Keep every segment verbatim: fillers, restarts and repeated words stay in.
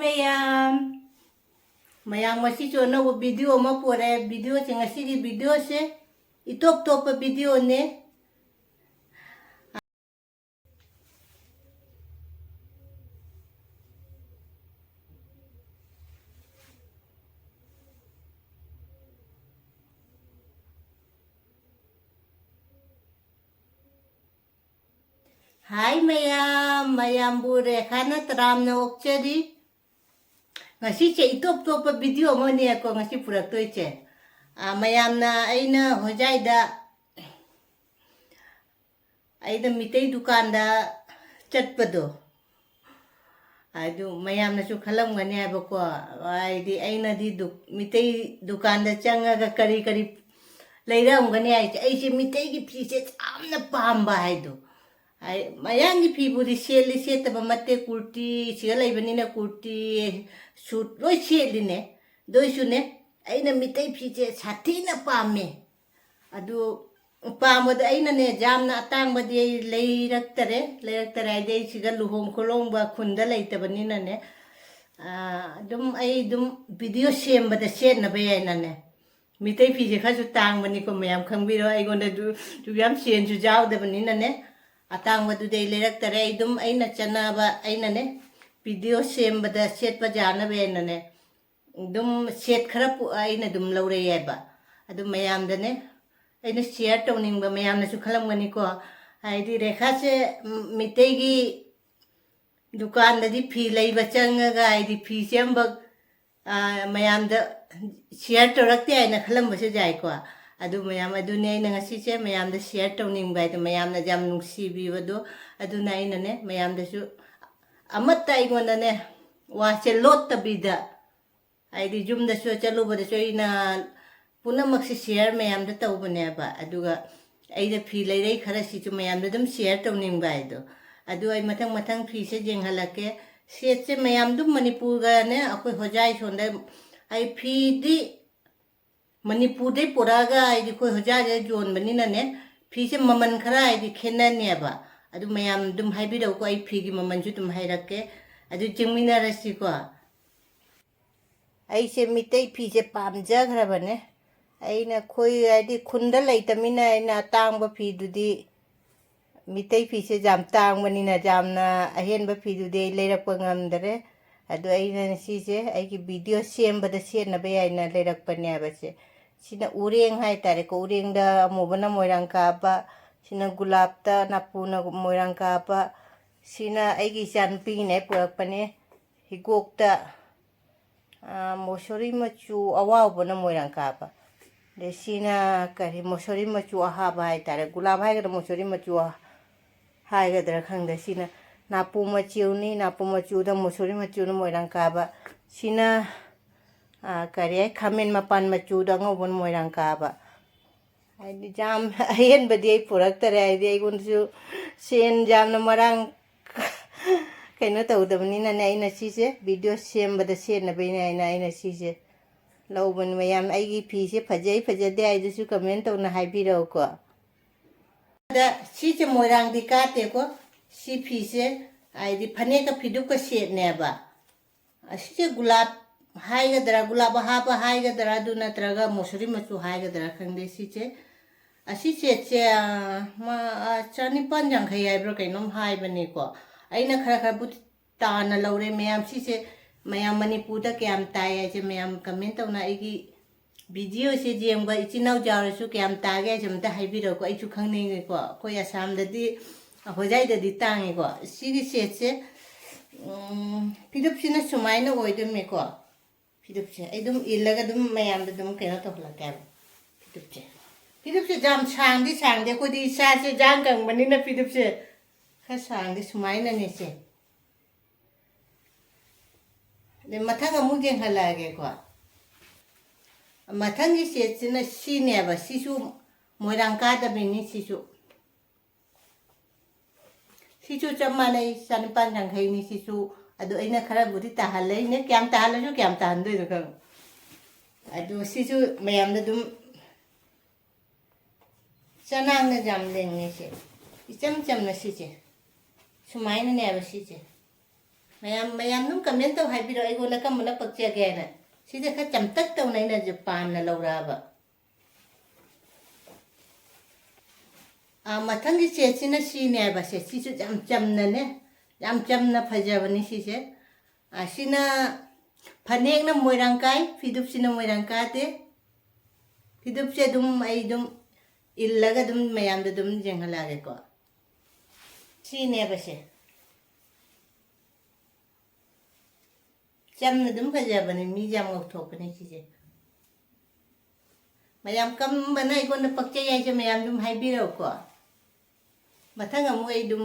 ꯃꯌꯥꯝ, ꯃꯌꯥꯝ, ꯉꯁꯤꯁꯨ ꯑꯅꯧꯕ ꯚꯤꯗꯤꯑꯣ ꯑꯃ ꯄꯨꯔꯦ꯫ ꯚꯤꯗꯤꯑꯣꯁꯦ, ꯉꯁꯤꯒꯤ ꯚꯤꯗꯤꯑꯣꯁꯦ ꯏꯇꯣꯞ ꯇꯣꯞꯄ ꯚꯤꯗꯤꯑꯣꯅꯦ꯫ ꯍꯥꯏ ꯃꯌꯥꯝ, ꯃꯌꯥꯝꯕꯨ ꯔꯦꯈꯥꯅ ꯇꯔꯥꯝꯅ ꯑꯣꯛꯆꯔꯤ꯫ ꯉꯁꯤꯁꯦ ꯏꯇꯣꯞ ꯇꯣꯞꯄ ꯚꯤꯗꯤꯑꯣ ꯑꯃꯅꯦꯀꯣ ꯉꯁꯤ ꯄꯨꯔꯛꯇꯣꯏꯁꯦ꯫ ꯑꯥ, ꯃꯌꯥꯝꯅ ꯑꯩꯅ ꯍꯣꯖꯥꯏꯗ, ꯑꯩꯅ ꯃꯤꯇꯩ ꯗꯨꯀꯥꯟꯗ ꯆꯠꯄꯗꯣ, ꯑꯗꯨ ꯃꯌꯥꯝꯅꯁꯨ ꯈꯜꯂꯝꯒꯅꯤ ꯍꯥꯏꯕꯀꯣ, ꯍꯥꯏꯗꯤ ꯑꯩꯅꯗꯤ ꯗꯨ-, ꯃꯤꯇꯩ ꯗꯨꯀꯥꯟꯗ ꯆꯪꯉꯒ ꯀꯔꯤ ꯀꯔꯤ ꯂꯩꯔꯝꯒꯅꯤ ꯍꯥꯏꯁꯦ꯫ ꯑꯩꯁꯦ ꯃꯤꯇꯩꯒꯤ ꯐꯤꯁꯦ ꯌꯥꯝꯅ ꯄꯥꯝꯕ ꯍꯥꯏꯗꯣ꯫ ꯍꯥꯏ, ꯃꯌꯥꯡꯒꯤ ꯐꯤꯕꯨꯗꯤ ꯁꯦꯠꯂꯤ, ꯁꯦꯠꯇꯕ ꯅꯠꯇꯦ, ꯀꯨꯔꯇꯤ, ꯁꯤꯒ ꯂꯩꯕꯅꯤꯅ ꯀꯨꯔꯇꯤ, ꯁꯨꯠ ꯂꯣꯏ ꯁꯦꯠꯂꯤꯅꯦ꯫ ꯑꯗꯨ ꯑꯣꯏꯁꯨꯅꯦ, ꯑꯩꯅ ꯃꯤꯇꯩ ꯐꯤꯁꯦ ꯁꯥꯊꯤꯅ ꯄꯥꯝꯃꯦ꯫ ꯑꯗꯨ ꯄꯥꯝꯕꯗ ꯑꯩꯅꯅꯦ, ꯌꯥꯝꯅ ꯑꯇꯥꯡꯕꯗꯤ ꯑꯩ ꯂꯩꯔꯛꯇꯔꯦ꯫ ꯂꯩꯔꯛꯇꯔꯦ ꯍꯥꯏꯗꯤ, ꯑꯩ ꯁꯤꯗ ꯂꯨꯍꯣꯡ ꯈꯣꯡꯗꯣꯡꯕ ꯈꯨꯟꯗ ꯂꯩꯇꯕꯅꯤꯅꯅꯦ, ꯑꯥ, ꯑꯗꯨꯝ ꯑꯩ ꯑꯗꯨꯝ ꯚꯤꯗꯤꯑꯣ ꯁꯦꯝꯕꯗ ꯁꯦꯠꯅꯕ ꯍꯥꯏꯅꯅꯦ, ꯃꯤꯇꯩ ꯐꯤꯁꯦ ꯈꯔꯁꯨ ꯇꯥꯡꯕꯅꯤꯀꯣ, ꯃꯌꯥꯝ ꯈꯪꯕꯤꯔꯣ꯫ ꯑꯩꯉꯣꯟꯗꯁꯨ ꯁꯨ ꯌꯥꯝ ꯁꯦꯟꯁꯨ ꯌꯥꯎꯗꯕꯅꯤꯅꯅꯦ, ꯑꯇꯥꯡꯕꯗꯨꯗꯤ ꯑꯩ ꯂꯩꯔꯛꯇꯔꯦ꯫ ꯑꯩ ꯑꯗꯨꯝ ꯑꯩꯅ ꯆꯠꯅꯕ, ꯑꯩꯅꯅꯦ, ꯚꯤꯗꯤꯑꯣ ꯁꯦꯝꯕꯗ ꯁꯦꯠꯄ ꯌꯥꯅꯕ ꯍꯥꯏꯅꯅꯦ, ꯑꯗꯨꯝ ꯁꯦꯠ ꯈꯔ ꯄꯨ-, ꯑꯩꯅ ꯑꯗꯨꯝ ꯂꯧꯔꯛꯑꯦꯕ꯫ ꯑꯗꯨ ꯃꯌꯥꯝꯗꯅꯦ ꯑꯩꯅ ꯁꯤꯌꯔ ꯇꯧꯅꯤꯡꯕ, ꯃꯌꯥꯝꯅꯁꯨ ꯈꯜꯂꯝꯒꯅꯤꯀꯣ, ꯍꯥꯏꯗꯤ ꯔꯦꯈꯥꯁꯦ, ꯎꯝ, ꯃꯤꯇꯩꯒꯤ ꯗꯨꯀꯥꯟꯗꯗꯤ ꯐꯤ ꯂꯩꯕ ꯆꯪꯉꯒ, ꯍꯥꯏꯗꯤ ꯐꯤꯁꯦ ꯑꯃꯈꯛ, ꯑꯥ, ꯃꯌꯥꯝꯗ ꯁꯤꯌꯔ ꯇꯧꯔꯛꯇꯦ ꯍꯥꯏꯅ ꯈꯜꯂꯝꯕꯁꯨ ꯌꯥꯏꯀꯣ꯫ ꯑꯗꯨ ꯃꯌꯥꯝ ꯑꯗꯨꯅꯦ ꯑꯩꯅ ꯉꯁꯤꯁꯦ ꯃꯌꯥꯝꯗ ꯁꯤꯌꯔ ꯇꯧꯅꯤꯡꯕ ꯍꯥꯏꯗꯣ, ꯃꯌꯥꯝꯅ ꯌꯥꯝ ꯅꯨꯡꯁꯤꯕꯤꯕꯗꯣ꯫ ꯑꯗꯨꯅ ꯑꯩꯅꯅꯦ ꯃꯌꯥꯝꯗꯁꯨ ꯑꯃꯠꯇ ꯑꯩꯉꯣꯟꯗꯅꯦ ꯋꯥꯁꯦ ꯂꯣꯠꯇꯕꯤꯗ, ꯍꯥꯏꯗꯤ ꯌꯨꯝꯗꯁꯨ ꯆꯠꯂꯨꯕꯗꯁꯨ ꯑꯩꯅ ꯄꯨꯝꯅꯃꯛꯁꯦ ꯁꯤꯌꯔ ꯃꯌꯥꯝꯗ ꯇꯧꯕꯅꯦꯕ꯫ ꯑꯗꯨꯒ ꯑꯩꯅ ꯐꯤ ꯂꯩꯔꯛꯏ ꯈꯔꯁꯤꯁꯨ ꯃꯌꯥꯝꯗ ꯑꯗꯨꯝ ꯁꯤꯌꯔ ꯇꯧꯅꯤꯡꯕ ꯍꯥꯏꯗꯣ꯫ ꯑꯗꯨ ꯑꯩ ꯃꯊꯪ ꯃꯊꯪ ꯐꯤꯁꯦ ꯌꯦꯡꯍꯜꯂꯛꯀꯦ꯫ ꯁꯦꯠꯁꯦ ꯃꯌꯥꯝ ꯑꯗꯨꯝ ꯃꯅꯤꯄꯨꯔꯒꯅꯦ, ꯑꯩꯈꯣꯏ ꯍꯣꯖꯥꯏ ꯁꯣꯝꯗ ꯑꯩ ꯐꯤꯗꯤ ꯃꯅꯤꯄꯨꯔꯗꯩ ꯄꯨꯔꯛꯑꯒ, ꯍꯥꯏꯗꯤ ꯑꯩꯈꯣꯏ ꯍꯣꯖꯥꯏꯗ ꯌꯣꯟꯕꯅꯤꯅꯅꯦ, ꯐꯤꯁꯦ ꯃꯃꯜ ꯈꯔ ꯍꯥꯏꯗꯤ ꯈꯦꯠꯅꯅꯦꯕ꯫ ꯑꯗꯨ ꯃꯌꯥꯝ ꯑꯗꯨꯝ ꯍꯥꯏꯕꯤꯔꯛꯎꯀꯣ, ꯑꯩ ꯐꯤꯒꯤ ꯃꯃꯜꯁꯨ ꯑꯗꯨꯝ ꯍꯥꯏꯔꯛꯀꯦ꯫ ꯑꯗꯨ ꯌꯦꯡꯃꯤꯟꯅꯔꯁꯤꯀꯣ꯫ ꯑꯩꯁꯦ ꯃꯤꯇꯩ ꯐꯤꯁꯦ ꯄꯥꯝꯖꯈ꯭ꯔꯕꯅꯦ꯫ ꯑꯩꯅ ꯑꯩꯈꯣꯏ, ꯍꯥꯏꯗꯤ, ꯈꯨꯟꯗ ꯂꯩꯇꯃꯤꯅ ꯑꯩꯅ ꯑꯇꯥꯡꯕ ꯐꯤꯗꯨꯗꯤ, ꯃꯤꯇꯩ ꯐꯤꯁꯦ ꯌꯥꯝ ꯇꯥꯡꯕꯅꯤꯅ ꯌꯥꯝꯅ ꯑꯍꯦꯟꯕ ꯐꯤꯗꯨꯗꯤ ꯑꯩ ꯂꯩꯔꯛꯄ ꯉꯝꯗꯔꯦ꯫ ꯑꯗꯣ ꯑꯩꯅ ꯁꯤꯁꯦ ꯑꯩꯒꯤ ꯚꯤꯗꯤꯑꯣ ꯁꯦꯝꯕꯗ ꯁꯦꯠꯅꯕ ꯍꯥꯏꯅ ꯂꯩꯔꯛꯄꯅꯦꯕ ꯁꯦ꯫ ꯁꯤꯅ ꯎꯔꯦꯡ ꯍꯥꯏꯇꯥꯔꯦꯀꯣ, ꯎꯔꯦꯡꯗ ꯑꯃꯨꯕꯅ ꯃꯣꯏꯔꯥꯡ ꯀꯥꯕ, ꯁꯤꯅ ꯒꯨꯂꯥꯞꯇ, ꯅꯥꯄꯨꯅ ꯃꯣꯏꯔꯥꯡ ꯀꯥꯕ, ꯁꯤꯅ ꯑꯩꯒꯤ ꯏꯆꯥꯅꯨꯄꯤꯒꯤꯅꯦ ꯄꯨꯔꯛꯄꯅꯦ꯫ ꯍꯤꯒꯣꯛꯇ, ꯑꯥ, ꯃꯣꯁꯣꯔꯤ ꯃꯆꯨ ꯑꯋꯥꯎꯕꯅ ꯃꯣꯏꯔꯥꯡ ꯀꯥꯕ꯫ ꯑꯗꯩ ꯁꯤꯅ ꯀꯔꯤ, ꯃꯣꯁꯣꯔꯤ ꯃꯆꯨ ꯑꯍꯥꯕ ꯍꯥꯏꯇꯥꯔꯦ, ꯒꯨꯂꯥꯞ ꯍꯥꯏꯒꯗ꯭ꯔꯥ ꯃꯣꯁꯣꯔꯤ ꯃꯆꯨ ꯍꯥꯏꯒꯗ꯭ꯔꯥ ꯈꯪꯗꯦ꯫ ꯁꯤꯅ ꯅꯥꯄꯨ ꯃꯆꯨꯅꯤ, ꯅꯥꯄꯨ ꯃꯆꯨꯗ ꯃꯣꯁꯣꯔꯤ ꯃꯆꯨꯅ ꯃꯣꯏꯔꯥꯡ ꯀꯥꯕ꯫ ꯁꯤꯅ, ꯑꯥ, ꯀꯔꯤ ꯍꯥꯏ, ꯈꯥꯃꯦꯟ ꯃꯄꯥꯟ ꯃꯆꯨꯗ ꯑꯉꯧꯕꯅ ꯃꯣꯏꯔꯥꯡ ꯀꯥꯕ꯫ ꯍꯥꯏꯗꯤ ꯌꯥꯝ ꯑꯍꯦꯟꯕꯗꯤ ꯑꯩ ꯄꯨꯔꯛꯇꯔꯦ, ꯍꯥꯏꯗꯤ ꯑꯩꯉꯣꯟꯗꯁꯨ ꯁꯦꯟ ꯌꯥꯝꯅ ꯃꯔꯥꯡ ꯀꯩꯅꯣ ꯇꯧꯗꯕꯅꯤꯅꯅꯦ, ꯑꯩꯅ ꯁꯤꯁꯦ ꯚꯤꯗꯤꯑꯣ ꯁꯦꯝꯕꯗ ꯁꯦꯠꯅꯕꯩꯅꯦ ꯍꯥꯏꯅ ꯑꯩꯅ ꯁꯤꯁꯦ ꯂꯧꯕꯅꯤ꯫ ꯃꯌꯥꯝ ꯑꯩꯒꯤ ꯐꯤꯁꯦ ꯐꯖꯩ ꯐꯖꯗꯦ ꯍꯥꯏꯗꯨꯁꯨ ꯀꯃꯦꯟ ꯇꯧꯅ ꯍꯥꯏꯕꯤꯔꯛꯎꯀꯣ꯫ ꯑꯗ ꯁꯤꯁꯦ ꯃꯣꯏꯔꯥꯡꯗꯤ ꯀꯥꯠꯇꯦꯀꯣ, ꯁꯤ ꯐꯤꯁꯦ ꯍꯥꯏꯗꯤ ꯐꯅꯦꯛꯀ ꯐꯤꯗꯨꯛꯀ ꯁꯦꯠꯅꯦꯕ꯫ ꯑꯁꯤꯁꯦ ꯒꯨꯂꯥꯞ ꯍꯥꯏꯒꯗ꯭ꯔꯥ, ꯒꯨꯂꯥꯞ ꯑꯍꯥꯞꯄ ꯍꯥꯏꯒꯗ꯭ꯔꯥ, ꯑꯗꯨ ꯅꯠꯇ꯭ꯔꯒ ꯃꯣꯁꯨꯔꯤ ꯃꯆꯨ ꯍꯥꯏꯒꯗ꯭ꯔꯥ ꯈꯪꯗꯦ꯫ ꯁꯤꯁꯦ, ꯑꯁꯤ ꯁꯦꯠꯁꯦ, ꯑ, ꯃ-, ꯑ, ꯆꯅꯤꯄꯥꯟ ꯌꯥꯡꯈꯩ ꯍꯥꯏꯕ꯭ꯔꯥ ꯀꯩꯅꯣꯝ ꯍꯥꯏꯕꯅꯦꯀꯣ꯫ ꯑꯩꯅ ꯈꯔ ꯈꯔꯕꯨꯗꯤ ꯇꯥꯅ ꯂꯧꯔꯦ꯫ ꯃꯌꯥꯝ ꯁꯤꯁꯦ, ꯃꯌꯥꯝ ꯃꯅꯤꯄꯨꯔꯗ ꯀꯌꯥꯝ ꯇꯥꯏ ꯍꯥꯏꯁꯦ ꯃꯌꯥꯝ ꯀꯃꯦꯟ ꯇꯧꯅ ꯑꯩꯒꯤ ꯚꯤꯗꯤꯑꯣꯁꯦ ꯌꯦꯡꯕ ꯏꯆꯤꯟ ꯏꯅꯥꯎ ꯌꯥꯎꯔꯁꯨ ꯀꯌꯥꯝ ꯇꯥꯒꯦ ꯍꯥꯏꯁꯦ ꯑꯝꯇ ꯍꯥꯏꯕꯤꯔꯛꯎꯀꯣ, ꯑꯩꯁꯨ ꯈꯪꯅꯤꯡꯉꯤꯀꯣ꯫ ꯑꯩꯈꯣꯏ ꯑꯁꯥꯝꯗꯗꯤ, ꯍꯣꯖꯥꯏꯗꯗꯤ ꯇꯥꯡꯉꯤꯀꯣ꯫ ꯁꯤꯒꯤ ꯁꯦꯠꯁꯦ, ꯎꯝ, ꯐꯤꯗꯨꯞꯁꯤꯅ ꯁꯨꯃꯥꯏꯅ ꯑꯣꯏꯗꯣꯏꯅꯦꯀꯣ꯫ ꯐꯤꯗꯨꯞꯁꯦ ꯑꯩ ꯑꯗꯨꯝ ꯏꯜꯂꯒ ꯑꯗꯨꯝ ꯃꯌꯥꯝꯗ ꯑꯗꯨꯝ ꯀꯩꯅꯣ ꯇꯧꯍꯜꯂꯛꯀꯦꯕ꯫ ꯐꯤꯗꯨꯞꯁꯦ, ꯐꯤꯗꯨꯞꯁꯦ ꯌꯥꯝ ꯁꯥꯡꯗꯤ ꯁꯥꯡꯗꯦ, ꯑꯩꯈꯣꯏꯗꯤ ꯏꯁꯥꯁꯦ ꯌꯥꯡ ꯀꯪꯕꯅꯤꯅ ꯐꯤꯗꯨꯞꯁꯦ ꯈꯔ ꯁꯥꯡꯗꯦ, ꯁꯨꯃꯥꯏꯅꯅꯦ ꯁꯦ꯫ ꯑꯗꯩ ꯃꯊꯪ ꯑꯃꯨꯛ ꯌꯦꯡꯍꯜꯂꯛꯑꯒꯦꯀꯣ꯫ ꯃꯊꯪꯒꯤ ꯁꯦꯠꯁꯤꯅ ꯁꯤꯅꯦꯕ, ꯁꯤꯁꯨ ꯃꯣꯏꯔꯥꯡ ꯀꯥꯗꯕꯤꯅꯤ ꯁꯤꯁꯨ꯫ ꯁꯤꯁꯨ ꯆꯞ ꯃꯥꯟꯅꯩ, ꯆꯅꯤꯄꯥꯟ ꯌꯥꯡꯈꯩꯅꯤ ꯁꯤꯁꯨ꯫ ꯑꯗꯨ ꯑꯩꯅ ꯈꯔꯕꯨꯗꯤ ꯇꯥꯍꯜꯂꯦ, ꯑꯩꯅ ꯀꯌꯥꯝ ꯇꯥꯍꯜꯂꯁꯨ ꯀꯌꯥꯝ ꯇꯥꯍꯟꯗꯣꯏꯅꯣ ꯈꯪ-, ꯑꯗꯨ ꯁꯤꯁꯨ ꯃꯌꯥꯝꯅ ꯑꯗꯨꯝ ꯆꯅꯥꯡꯅ ꯌꯥꯝ ꯂꯦꯡꯉꯦ ꯁꯦ꯫ ꯏꯆꯝ ꯆꯝꯅ ꯁꯤꯁꯦ꯫ ꯁꯨꯃꯥꯏꯅꯅꯦꯕ ꯁꯤꯁꯦ꯫ ꯃꯌꯥꯝ, ꯃꯌꯥꯝ ꯑꯗꯨꯝ ꯀꯃꯦꯟ ꯇꯧ ꯍꯥꯏꯕꯤꯔꯛꯑꯣ ꯑꯩꯉꯣꯟꯗ ꯀꯔꯝꯕꯅ ꯄꯛꯆꯒꯦ ꯍꯥꯏꯅ꯫ ꯁꯤꯁꯦ ꯈꯔ ꯆꯝꯇꯛ ꯇꯧꯅ ꯑꯩꯅꯁꯨ ꯄꯥꯝꯅ ꯂꯧꯔꯛꯑꯕ꯫ ꯑꯥ, ꯃꯊꯪꯒꯤ ꯁꯦꯠꯁꯤꯅ ꯁꯤꯅꯦꯕ, ꯁꯦ, ꯁꯤꯁꯨ ꯌꯥꯝ ꯆꯝꯅꯅꯦ, ꯌꯥꯝ ꯆꯝꯅ ꯐꯖꯕꯅꯤ ꯁꯤꯁꯦ꯫ ꯑꯥ, ꯁꯤꯅ ꯐꯅꯦꯛꯅ ꯃꯣꯏꯔꯥꯡ ꯀꯥꯏ, ꯐꯤꯗꯨꯞꯁꯤꯅ ꯃꯣꯏꯔꯥꯡ ꯀꯥꯗꯦ꯫ ꯐꯤꯗꯨꯞꯁꯦ ꯑꯗꯨꯝ ꯑꯩ ꯑꯗꯨꯝ ꯏꯜꯂꯒ ꯑꯗꯨꯝ ꯃꯌꯥꯝꯗ ꯑꯗꯨꯝ ꯌꯦꯡꯍꯜꯂꯛꯑꯒꯦꯀꯣ꯫ ꯁꯤꯅꯦꯕ ꯁꯦ꯫ ꯆꯝꯅ ꯑꯗꯨꯝ ꯐꯖꯕꯅꯤ, ꯃꯤ ꯌꯥꯝ ꯉꯧꯊꯣꯛꯄꯅꯤ ꯁꯤꯁꯦ꯫ ꯃꯌꯥꯝ ꯀꯝꯕꯅ ꯑꯩꯉꯣꯟꯗ ꯄꯛꯆꯩ ꯍꯥꯏꯁꯦ ꯃꯌꯥꯝ ꯑꯗꯨꯝ ꯍꯥꯏꯕꯤꯔꯛꯎꯀꯣ꯫ ꯃꯊꯪ ꯑꯃꯨꯛ ꯑꯩ ꯑꯗꯨꯝ,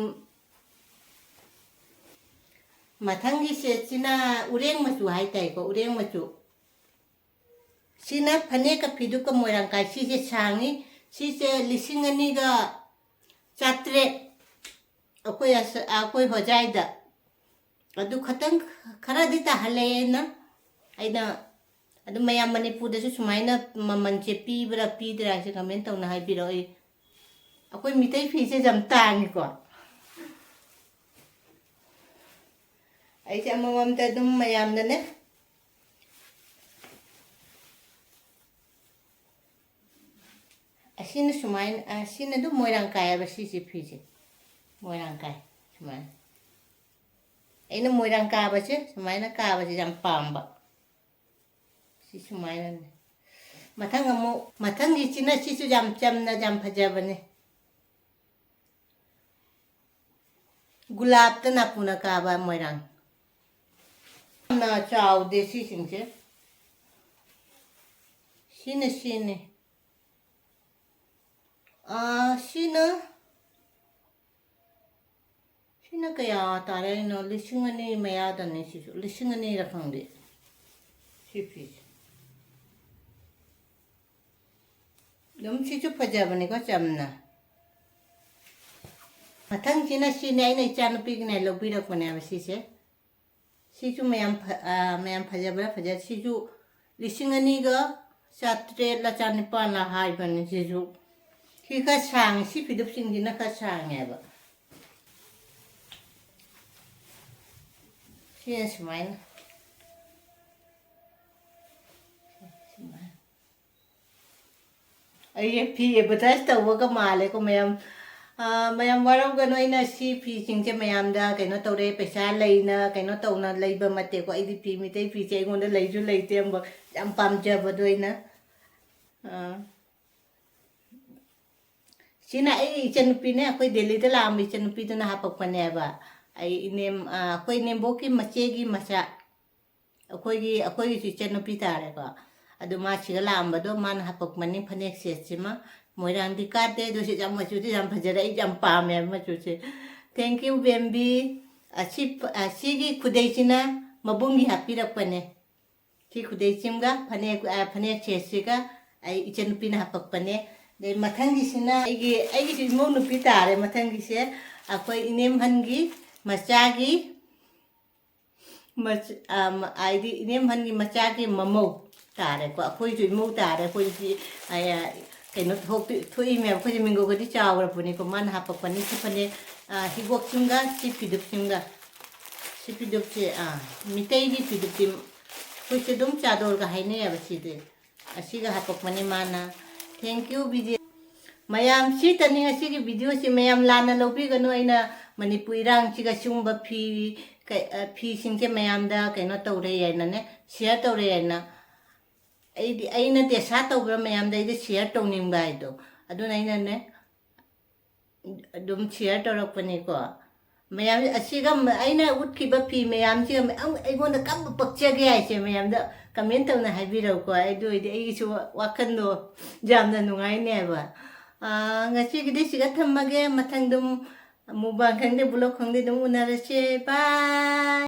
ꯃꯊꯪꯒꯤ ꯁꯦꯠꯁꯤꯅ ꯎꯔꯦꯡ ꯃꯆꯨ ꯍꯥꯏꯇꯥꯔꯦꯀꯣ, ꯎꯔꯦꯡ ꯃꯆꯨ꯫ ꯁꯤꯅ ꯐꯅꯦꯛꯀ ꯐꯤꯗꯨꯛꯀ ꯃꯣꯏꯔꯥꯡ ꯀꯥꯏ꯫ ꯁꯤꯁꯦ ꯁꯥꯡꯉꯤ꯫ ꯁꯤꯁꯦ ꯂꯤꯁꯤꯡ ꯑꯅꯤꯒ ꯆꯥꯇ꯭ꯔꯦꯠ꯫ ꯑꯩꯈꯣꯏ ꯑꯁ-, ꯑꯩꯈꯣꯏ ꯍꯣꯖꯥꯏꯗ꯫ ꯑꯗꯨ ꯈꯇꯪ, ꯈꯔꯗꯤ ꯇꯥꯍꯜꯂꯦ ꯑꯩꯅ꯫ ꯑꯩꯅ ꯑꯗꯨꯝ ꯃꯌꯥꯝ ꯃꯅꯤꯄꯨꯔꯗꯁꯨ ꯁꯨꯃꯥꯏꯅ ꯃꯃꯜꯁꯦ ꯄꯤꯕ꯭ꯔꯥ ꯄꯤꯗ꯭ꯔꯥ ꯍꯥꯏꯁꯦ comment ꯇꯧꯅ ꯍꯥꯏꯕꯤꯔꯛꯑꯣ꯫ ꯑꯩ, ꯑꯩꯈꯣꯏ ꯃꯤꯇꯩ ꯐꯤꯁꯦ ꯌꯥꯝ ꯇꯥꯡꯉꯤꯀꯣ꯫ ꯑꯩꯁꯦ ꯑꯃꯃꯝꯇ ꯑꯗꯨꯝ ꯃꯌꯥꯝꯗꯅꯦ꯫ ꯑꯁꯤꯅ ꯁꯨꯃꯥꯏꯅ, ꯑꯁꯤꯅ ꯑꯗꯨꯝ ꯃꯣꯏꯔꯥꯡ ꯀꯥꯏꯌꯦꯕ ꯁꯤꯁꯦ ꯐꯤꯁꯦ꯫ ꯃꯣꯏꯔꯥꯡ ꯀꯥꯏ ꯁꯨꯃꯥꯏꯅ꯫ ꯑꯩꯅ ꯃꯣꯏꯔꯥꯡ ꯀꯥꯕꯁꯦ, ꯁꯨꯃꯥꯏꯅ ꯀꯥꯕꯁꯦ ꯌꯥꯝ ꯄꯥꯝꯕ꯫ ꯁꯤ ꯁꯨꯃꯥꯏꯅꯅꯦ꯫ ꯃꯊꯪ ꯑꯃꯨꯛ, ꯃꯊꯪꯒꯤꯁꯤꯅ ꯁꯤꯁꯨ ꯌꯥꯝ ꯆꯝꯅ ꯌꯥꯝ ꯐꯖꯕꯅꯦ꯫ ꯒꯨꯂꯥꯞꯇ ꯅꯥꯄꯨꯅ ꯀꯥꯕ ꯃꯣꯏꯔꯥꯡ꯫ ꯌꯥꯝꯅ ꯆꯥꯎꯗꯦ ꯁꯤꯁꯤꯡꯁꯦ꯫ ꯁꯤꯅ ꯁꯤꯅꯤ꯫ ꯑꯥ, ꯁꯤꯅ, ꯁꯤꯅ ꯀꯌꯥ ꯇꯥꯔꯦ ꯍꯥꯏꯅꯣ? ꯂꯤꯁꯤꯡ ꯑꯅꯤ ꯃꯌꯥꯗꯅꯦ ꯁꯤꯁꯨ꯫ ꯂꯤꯁꯤꯡ ꯑꯅꯤꯔ ꯈꯪꯗꯦ꯫ ꯁꯤ ꯐꯤꯁꯦ꯫ ꯑꯗꯨꯝ ꯁꯤꯁꯨ ꯐꯖꯕꯅꯤꯀꯣ, ꯆꯝꯅ꯫ ꯃꯊꯪꯁꯤꯅ ꯁꯤꯅꯦ, ꯑꯩꯅ ꯏꯆꯥꯅꯨꯄꯤꯒꯤꯅꯦ ꯂꯧꯕꯤꯔꯛꯄꯅꯦꯕ ꯁꯤꯁꯦ꯫ ꯁꯤꯁꯨ ꯃꯌꯥꯝ ꯐ-, ꯑ, ꯃꯌꯥꯝ ꯐꯖꯕ꯭ꯔꯥ? ꯐꯖ-, ꯁꯤꯁꯨ ꯂꯤꯁꯤꯡ ꯑꯅꯤꯒ ꯆꯥꯇ꯭ꯔꯦꯠꯂ ꯆꯥꯅꯤꯄꯥꯜꯂ ꯍꯥꯏꯕꯅꯤ ꯁꯤꯁꯨ꯫ ꯁꯤ ꯈꯔ ꯁꯥꯡꯉꯤ, ꯁꯤ ꯐꯤꯗꯨꯞꯁꯤꯡꯁꯤꯅ ꯈꯔ ꯁꯥꯡꯉꯦꯕ꯫ ꯁꯤꯅ ꯁꯨꯃꯥꯏꯅ꯫ ꯑꯩꯁꯦ ꯐꯤ ꯑꯦꯗꯚꯔꯇꯥꯏꯁ ꯇꯧꯕꯒ ꯃꯥꯜꯂꯦꯀꯣ ꯃꯌꯥꯝ꯫ ꯑꯥ, ꯃꯌꯥꯝ ꯋꯥꯔꯧꯒꯅꯨ, ꯑꯩꯅ ꯁꯤ ꯐꯤꯁꯤꯡꯁꯦ ꯃꯌꯥꯝꯗ ꯀꯩꯅꯣ ꯇꯧꯔꯦ, ꯄꯩꯁꯥ ꯂꯩꯅ ꯀꯩꯅꯣ ꯇꯧꯅ ꯂꯩꯕ ꯅꯠꯇꯦꯀꯣ꯫ ꯑꯩꯗꯤ ꯐꯤ, ꯃꯤꯇꯩ ꯐꯤꯁꯦ ꯑꯩꯉꯣꯟꯗ ꯂꯩꯁꯨ ꯂꯩꯇꯦ ꯑꯃꯨꯛ꯫ ꯌꯥꯝ ꯄꯥꯝꯖꯕꯗꯣ ꯑꯩꯅ꯫ ꯑꯥ, ꯁꯤꯅ ꯑꯩ ꯏꯆꯟꯅꯨꯄꯤꯅꯦ, ꯑꯩꯈꯣꯏ ꯗꯦꯜꯂꯤꯗ ꯂꯥꯛꯑꯝꯕ ꯏꯆꯟꯅꯨꯄꯤꯗꯨꯅ ꯍꯥꯄꯛꯄꯅꯦꯕ꯫ ꯑꯩ ꯏꯅꯦꯝ-, ꯑꯥ, ꯑꯩꯈꯣꯏ ꯏꯅꯦꯝꯕꯣꯛꯀꯤ ꯃꯆꯦꯒꯤ ꯃꯆꯥ, ꯑꯩꯈꯣꯏꯒꯤ, ꯑꯩꯈꯣꯏꯒꯤꯁꯨ ꯏꯆꯟꯅꯨꯄꯤ ꯇꯥꯔꯦꯀꯣ꯫ ꯑꯗꯨ ꯃꯥ ꯁꯤꯗ ꯂꯥꯛꯑꯝꯕꯗꯣ ꯃꯥꯅ ꯍꯥꯄꯛꯄꯅꯤ ꯐꯅꯦꯛ ꯁꯦꯠꯁꯤꯃ꯫ ꯃꯣꯏꯔꯥꯡꯗꯤ ꯀꯥꯗꯦ, ꯑꯗꯨ ꯁꯤ ꯌꯥꯝ, ꯃꯆꯨꯁꯤ ꯌꯥꯝ ꯐꯖꯔꯦ, ꯑꯩ ꯌꯥꯝ ꯄꯥꯝꯃꯦ ꯃꯆꯨꯁꯦ꯫ Thank you, ꯕꯦꯝꯕꯤ꯫ ꯑꯁꯤ, ꯑꯁꯤꯒꯤ ꯈꯨꯗꯩꯁꯤꯅ ꯃꯕꯨꯡꯒꯤ ꯍꯥꯞꯄꯤꯔꯛꯄꯅꯦ꯫ ꯁꯤ ꯈꯨꯗꯩꯁꯤꯃꯒ ꯐꯅꯦꯛ, ꯑ, ꯐꯅꯦꯛ ꯁꯦꯠꯁꯤꯒ ꯑꯩ ꯏꯆꯟꯅꯨꯄꯤꯅ ꯍꯥꯄꯛꯄꯅꯦ꯫ ꯑꯗꯩ ꯃꯊꯪꯒꯤꯁꯤꯅ ꯑꯩꯒꯤ, ꯑꯩꯒꯤꯁꯨ ꯏꯃꯧ ꯅꯨꯄꯤ ꯇꯥꯔꯦ꯫ ꯃꯊꯪꯒꯤꯁꯦ ꯑꯩꯈꯣꯏ ꯏꯅꯦꯝꯍꯟꯒꯤ ꯃꯆꯥꯒꯤ ꯃꯆ-, ꯑ, ꯃ-, ꯍꯥꯏꯗꯤ ꯏꯅꯦꯝꯍꯟꯒꯤ ꯃꯆꯥꯒꯤ ꯃꯃꯧ ꯇꯥꯔꯦꯀꯣ꯫ ꯑꯩꯈꯣꯏꯁꯨ ꯏꯃꯧ ꯇꯥꯔꯦ꯫ ꯑꯩꯈꯣꯏꯗꯤ, ꯑ, ꯀꯩꯅꯣ ꯊꯣꯛꯇꯤ-, ꯊꯣꯛꯏꯃꯦꯕ꯫ ꯑꯩꯈꯣꯏꯁꯦ ꯃꯤꯡꯒꯧꯒꯗꯤ ꯆꯥꯎꯔꯕꯅꯤꯀꯣ꯫ ꯃꯥꯅ ꯍꯥꯄꯛꯄꯅꯤ ꯁꯤ ꯐꯅꯦꯛ, ꯑ, ꯍꯤꯒꯣꯛꯁꯤꯃꯒ ꯁꯤ ꯐꯤꯗꯨꯞꯁꯤꯃꯒ꯫ ꯁꯤ ꯐꯤꯗꯨꯞꯁꯦ, ꯑ, ꯃꯤꯇꯩꯒꯤ ꯐꯤꯗꯨꯞꯇꯤ ꯑꯩꯈꯣꯏꯁꯦ ꯑꯗꯨꯝ ꯆꯥꯗꯣꯔꯒ ꯍꯥꯏꯅꯩꯌꯦꯕ ꯁꯤꯗꯤ꯫ ꯑꯁꯤꯒ ꯍꯥꯄꯛꯄꯅꯤ ꯃꯥꯅ꯫ Thank you, Bijay. ꯃꯌꯥꯝ ꯁꯤꯇꯅꯤ ꯉꯁꯤꯒꯤ ꯚꯤꯗꯤꯑꯣꯁꯤ꯫ ꯃꯌꯥꯝ ꯂꯥꯟꯅ ꯂꯧꯕꯤꯒꯅꯨ꯫ ꯑꯩꯅ ꯃꯅꯤꯄꯨꯔ ꯏꯔꯥꯡꯁꯤꯒ ꯁꯤꯒꯨꯝꯕ ꯐꯤ, ꯀꯩ-, ꯑ, ꯐꯤꯁꯤꯡꯁꯦ ꯃꯌꯥꯝꯗ ꯀꯩꯅꯣ ꯇꯧꯔꯦ ꯍꯥꯏꯅꯅꯦ, ꯁꯤꯌꯔ ꯇꯧꯔꯦ ꯍꯥꯏꯅ꯫ ꯑꯩꯗꯤ, ꯑꯩꯅ ꯗꯦꯁꯥ ꯇꯧꯕ ꯃꯌꯥꯝꯗ ꯑꯩꯗꯤ ꯁꯤꯌꯔ ꯇꯧꯅꯤꯡꯕ ꯍꯥꯏꯗꯣ꯫ ꯑꯗꯨꯅ ꯑꯩꯅꯅꯦ, ꯑꯗꯨꯝ ꯁꯤꯌꯔ ꯇꯧꯔꯛꯄꯅꯤꯀꯣ꯫ ꯃꯌꯥꯝ ꯑꯁꯤꯒ ꯃ-, ꯑꯩꯅ ꯎꯠꯈꯤꯕ ꯐꯤ ꯃꯌꯥꯝꯁꯤꯒ ꯃꯌꯥꯝ ꯑꯩꯉꯣꯟꯗ ꯀꯔꯝꯕ ꯄꯛꯆꯒꯦ ꯍꯥꯏꯁꯦ ꯃꯌꯥꯝꯗ ꯀꯃꯦꯟ ꯇꯧꯅ ꯍꯥꯏꯕꯤꯔꯛꯎꯀꯣ꯫ ꯑꯗꯨ ꯑꯣꯏꯔꯗꯤ ꯑꯩꯒꯤꯁꯨ ꯋꯥ-, ꯋꯥꯈꯜꯗꯣ ꯌꯥꯝꯅ ꯅꯨꯡꯉꯥꯏꯅꯦꯕ꯫ ꯑꯥ, ꯉꯁꯤꯒꯤꯗꯤ ꯁꯤꯒ ꯊꯝꯃꯒꯦ꯫ ꯃꯊꯪ ꯑꯗꯨꯝ ꯃꯨꯛꯕꯥꯡ ꯈꯪꯗꯦ, ꯕ꯭ꯂꯣꯛ ꯈꯪꯗꯦ, ꯑꯗꯨꯝ ꯎꯅꯔꯁꯦ꯫ ꯕꯥꯏ꯫